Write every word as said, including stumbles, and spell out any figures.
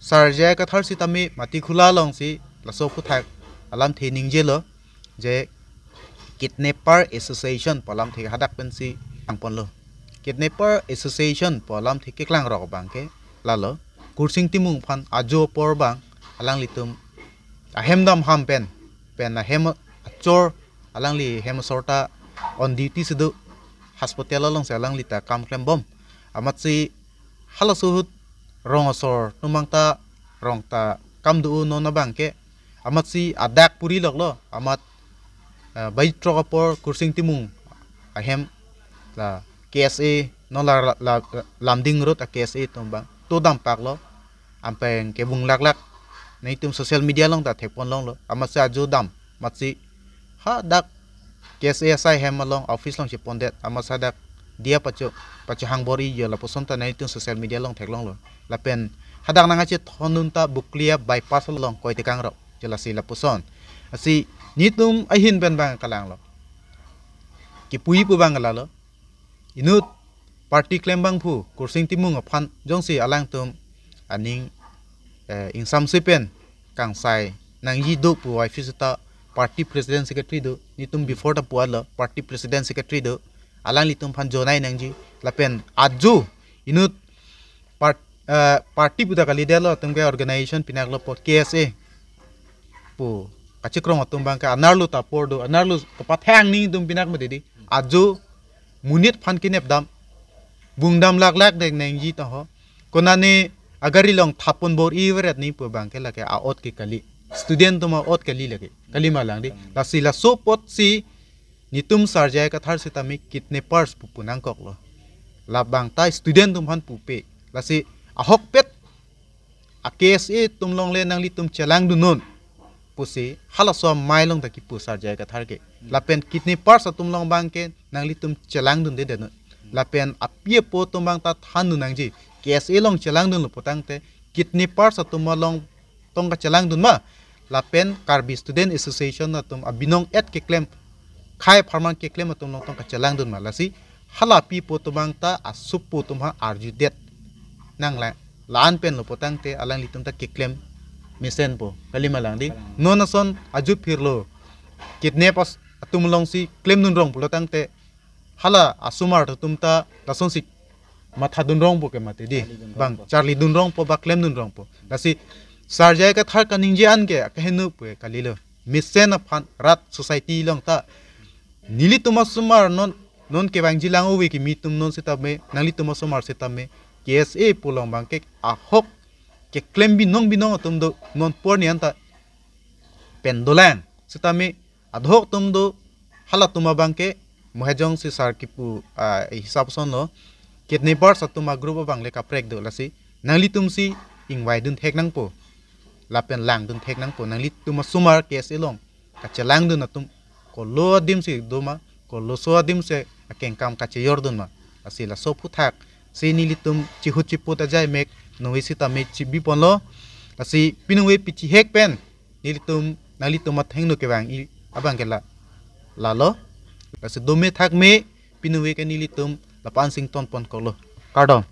Sar J I Kathar sitame Matikhula alongsi laso aphuthak alamthe ningjelo, je Kidnapper Association pu alamthe hadak pensi kangponlo. Kidnapper Association pu alamthe keklang rok abangke lalo, Kursing Timung aphan ajo apor abang alanglitum ahem dam ham pen, pen ahem achor, alangli hem asor ta on duty si do, hospital alongsi alangli ta kam klembom. Amatsi halaso ahut rong asor atum abang ta, rong ta kam do non abangke, amatsi adak puri loklo, amat, eh, baji throk apor Kursing Timung ahem la K S A, non la, la, la Lumding Road a K S A atum abang to dam paklo, ampeng kevung laklak, nangtum social media along ta thekpon longlo, amatsi ajo dam, amatsi hadak K S A asai hem along office along chepondet, amatsi hadak diya pacho, pacho hangbor-i jo lapuson ta nangtum social media along theklonglo. Lapen hadak nangkachethondun ta Bokolia bypass along koi tekang rok, je lasi lapuson. Lasi netum ahin pen abang kalanglo. Kipu-i pu abang lalo. Inut party klem abangphu Kursing Timung aphan jongsi alangtum aning, eh, ingsamse pen kangsai nangji do puvoiphit seta party president secretary do, netum before ta pu-etlo, party president secretary do, alanglitum aphan jonai nangji. Lapen ajo inut part-, eh, party pu ta kalidetlo, atum ke organization pinaklo apot K S A pu kachikrong atum abangke anerlo ta apor do, anerlo kapathang ningdun pinak mati di. Ajo monit aphan kenep dam, vung dam laklak dek nangji ta ho. Konane agari along thapon bor-i veret ni pu abangke lake a-ot ke kali. Student atum a-ot kali lake. Kali ma lang di. Lasi laso apotsi netum Sar J I Kathar sitame kidnappers pu pu nangkoklo. Labang ta student atum aphan pupe. Lasi ahokpet a K S A atum along le nanglitum chelangdun non pusi halaso amei along ta kipu Sar J I Kathar ke. Lapen kidnappers atum along abangke nanglitum chelangdunde non. Lapen api apo atum abang ta thandun nangji. K S A along chelangdunlo putangte kidnappers atum along tong kachelangdun ma, lapen Karbi Student Association atum abinong et keklem, khei apharman keklem atum along tong kachelangdun ma. Lasi hala api apo atum abang ta asupo atum aphan arjudet nanglang. La-an penlo putangte alanglitum ta keklem mesenpo. Kali ma lang di. Kalang. Non ason ajo phirlo. Kidnap as-, atum alongsi klemdun rong pulo tangte hala asomar atum ta lasonsi mathadun rongpo ke mati di. Charlidun rongpo. Bang charlidun rongpo ba klemdun rongpo. Lasi Sar J I Kathar kaningje an ke akeheno pu kalilo. Mesen aphan rat society along ta nelitum asomar non, non kevangji lang ove kimi atum non sitame, nanglitum asomar sitame K S A pu along abangke ahok keklem binong binong atum do, non apor ni an ta pen dolang. Sitame adhok atum do, halatum abangke mohejong si sar kipu, ah, hisap asonlo, kidnappers atum a-group abang le kaprek do. Lasi nanglitumsi ingvaidun thek nangpo, lapen langdun thek nangpo. Nanglitum asomar K S A along kachelangdun atum kolo adimsi do ma, koloso adimsi akengkam kachejordun ma. Lasi laso aphuthaksi nelitum chihut chiput ajai mek nui sitame chibiponlo. Lasi piningve pichihek pen nelitum, nanglitum athengno kevang-i abangke la, lalo. Lasi dome thakme, piningve ke nelitum lapu-an si ingtonponkoklo. Kardom.